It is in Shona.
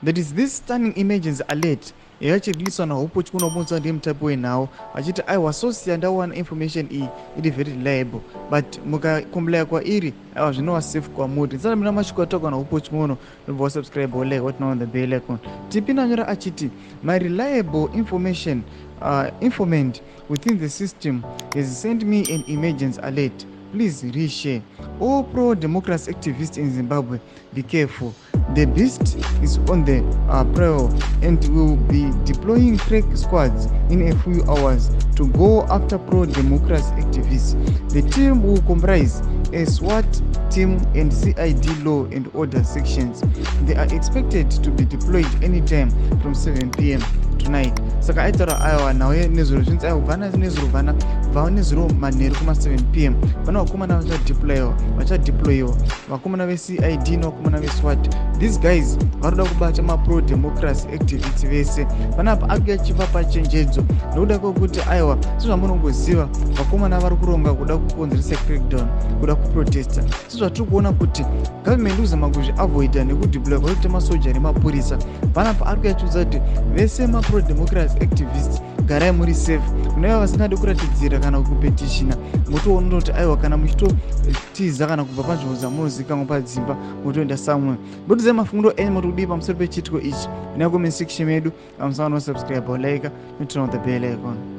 There is this stunning emergency alert yachiriliswa naHope Chikuno ndiye mutapi wenhau achiti aiwa, source yandawana information iyi iri very reliable, but mukakomplya kwairi, aiwa, zvinova safe kwamuri. Ndisati mina mashoko ataurwa naHope Chikuno, ndobva wasubscribe, wolike, waturn on the bell icon. Tipinda anyora achiti, "My reliable information informant within the system has sent me an emergency alert. Please reshare. All pro democracy activists in Zimbabwe, be careful. The beast is on the prowl and will be deploying crack squads in a few hours to go after pro-democracy activists. The team will comprise a SWAT team and CID law and order sections. They are expected to be deployed anytime from 7 p.m. tonight." Saka aitaura aiwa nhau nezuro, zvinzi aiwa kubva nezuro, bvana bva nezuro manheru kuma7 p.m. Vana vakomana vachadeployiwa, vakomana veCID nevakomana veSWAT. These guys vari kuda kubata mapro democracy activists vese. Panapa ari achiva pachenjedzo nokuda kwekuti aiwa, sezvamunongoziva, vakomana vari kuronga kuda kukonzeresa crackdown, kuda kuprotesta, sezvatiri kuona kuti government kuzama kuzviavoida nekudeploya kwakuita masoja nemapurisa. Panapa ari kuyachiudza kuti vese mapro democracy activists, garai muri safe. Kune vasingadi kuratidzira kana kupetishina, motoona kuti aiwa, kana muchitotiza kana kubva panzvimbo dzamunozikanwa padzimba, motoenda somewhere. Mbotidzai mafungiro enyu, moti kudii pamusoro pechiitiko ichi? Ina comment section medu. Amusana nosubscribe, like, noturn on the bell icon.